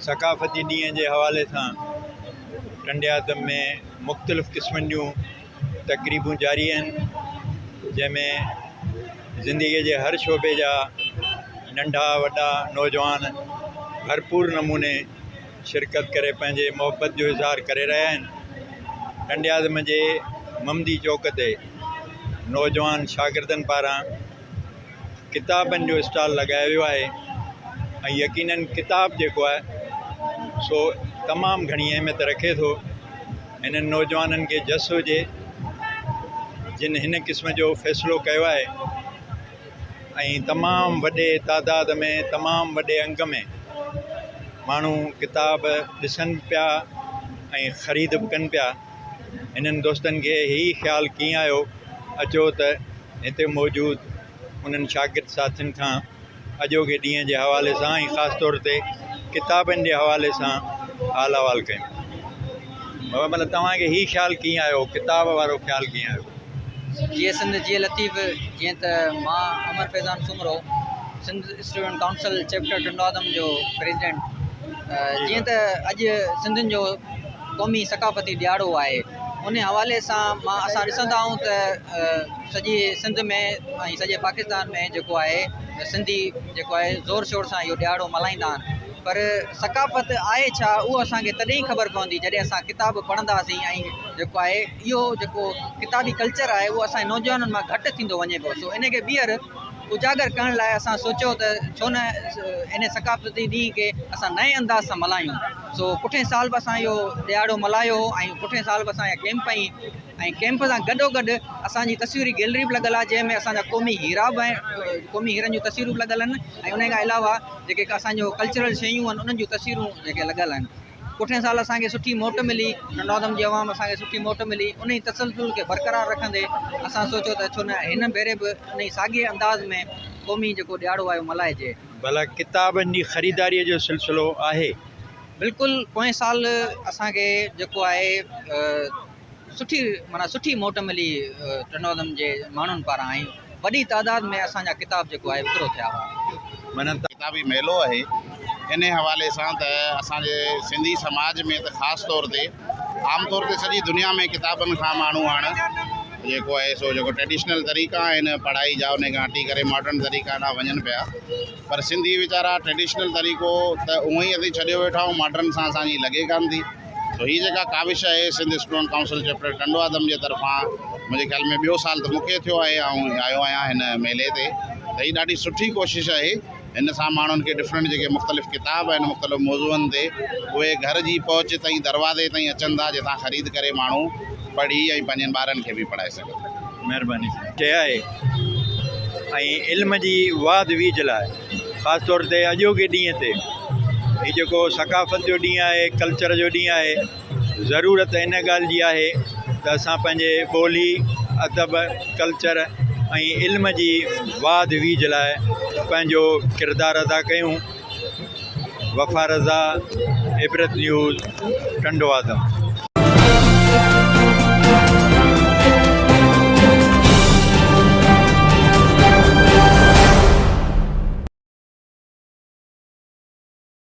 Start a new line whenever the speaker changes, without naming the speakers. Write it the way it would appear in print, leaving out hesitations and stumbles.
ثقافتي ڏينهن جي حوالي سان ٽنڊي آدم ۾ مختلف قسمن جون تقريبون جاري آهن جنهن ۾ زندگي جي هر شعبي جا ننڍا وڏا نوجوان ڀرپور نموني شرڪت ڪري پنهنجي محبت جو اظهار ڪري رهيا آهن. ٽنڊي اعظم جي ممدي چوڪ تي نوجوان شاگردن پاران ڪتابن جو اسٽال لڳايو ويو آهي ۽ يقينن ڪتاب جيڪو آهي سو تمام گهڻي اهميت رکي ٿو. هنن نوجوانن کي جس هجي جن هن قسم جو فيصلو ڪيو آهي. ۽ تمام وڏي تعداد ۾ تمام وڏي انگ ۾ ماڻهو ڪتاب ڏسن پيا ۽ خريد به ڪن پيا. هنن دوستن کي هي خيال ڪيئن آيو اچو ته هتي موجود انهن شاگرد ساٿين کان اڄوڪي ڏينهن جي حوالي سان ۽ خاص طور تي ڪتابن جي حوالي سان حال احوال ڪيون. بابا مطلب توهان کي هي خيال ڪيئن آيو ڪتاب وارو خيال ڪيئن آيو؟
جيئي سنڌ جيئي لطيف جيئن ته مان Amar Faizan Soomro Sindh student council chapter Tando Adam جو پريزيڊنٽ جيئن ته اڄ سنڌين جو قومي ثقافتي ڏيهاڙو آهي ان حوالي سان مان اسان ڏسندا آهيون ته سڄي سنڌ ۾ ۽ سڄي پاڪستان ۾ جيڪو آهي سنڌي جيڪو آهي زور شور سان اهو ڏيهاڙو ملهائيندا آهن پر ثقافت آهي ڇا اهو اسان کي تڏهن خبر پوندي جڏهن اسان ڪتاب پڙهنداسين ۽ جيڪو آهي اهو جيڪو ڪتابي ڪلچر آهي اهو اسان جي نوجوانن مان گهٽ ٿيندو وڃي پيو سو ان کي ٻيهر اجاگر ڪرڻ لاء اسان سوچيو ته ڇو نه ان ثقافتي ڏينهن کي اسان نئين انداز سان ملهايون سو پٺئين سال به اسان اهو ڏهاڙو ملهايو هو ۽ پٺئين سال به اسان اها ڪيمپ هنئي ۽ ڪيمپ سان گڏو گڏ اسان جي تصويري گيلري به لڳل آهي جنهن ۾ اسان جا قومي هيرا به آهن قومي هيرن جون تصويرون به لڳل آهن ۽ ان کان علاوه جيڪي اسان جو ڪلچرل شيون آهن انهن جون تصويرون جيڪي لڳل آهن پٺئين سال اسان کي سٺي موٽ ملي ٽنڊوآدم جي عوام اسان کي سٺي موٽ ملي انهي تسلسل کي برقرار رکندي اسان سوچيو ته ڇو نه هن ڀيري به انهي ساڳئي انداز ۾ قومي جيڪو ڏهاڙو آهي اهو ملهائجي.
ڀلا ڪتابن جي خريداريء جو سلسلو آهي؟
بلڪل پوئين سال اسان کي جيڪو آهي سٺي معنيٰ سٺي موٽ ملي ٽنڊوآدم جي ماڻهن پاران ۽ وڏي تعداد ۾ اسان جا ڪتاب جيڪو آهي وڪرو ٿيا هئا.
معنيٰ ته.
ڪتابي ميلو آهي انهي حوالي سان ته اسان جي سنڌي سماج ۾ ته خاص طور تي عام طور تي سڄي دنيا ۾ ڪتابن کان ماڻهو هاڻ جيڪو آهي سو جيڪو ٽريڊيشنل طريقا آهن پڙهائي جا انهي کان هٽي ڪري ماڊرن طريقا ڏانهن وڃن پيا پر سنڌي ويچارا ٽريڊيشنل طريقو ته اونئن ئي اسين ڇڏيو ويٺا آهيون ماڊرن سان اسان جي لڳي ڪانه ٿي سو هي جيڪا ڪاوش آهي Sindh student council chapter Tando Adam جي طرفان منهنجي خيال ۾ ٻيو سال ته مونکي ٿيو آهي آئون آيو آهيان هن ميلي تي ته هي ڏاڍي سٺي ڪوشش آهي هن سان ماڻهن کي ڊفرنٽ جيڪي مختلف ڪتاب آهن مختلف موضوعن تي اهي گهر جي پهچ تائين دروازي تائين اچن ٿا جتان خريد ڪري ماڻهو پڙهي ۽ پنهنجن ٻارن کي به پڙهائي سگهن
مهرباني شيء آهي ۽ علم جي واڌ ويجهه لاء خاص طور تي اڄوڪي ڏينهن تي هي جيڪو ثقافت جو ڏينهن آهي ڪلچر جو ڏينهن آهي ضرورت ان ڳالهه جي آهي ته اسان پنهنجي ٻولي ادب ڪلچر ۽ علم جي واڌ ويجهه لاء پنهنجو ڪردار ادا ڪيون وفا رضا عبرت نيوز ٽنڊو آدم.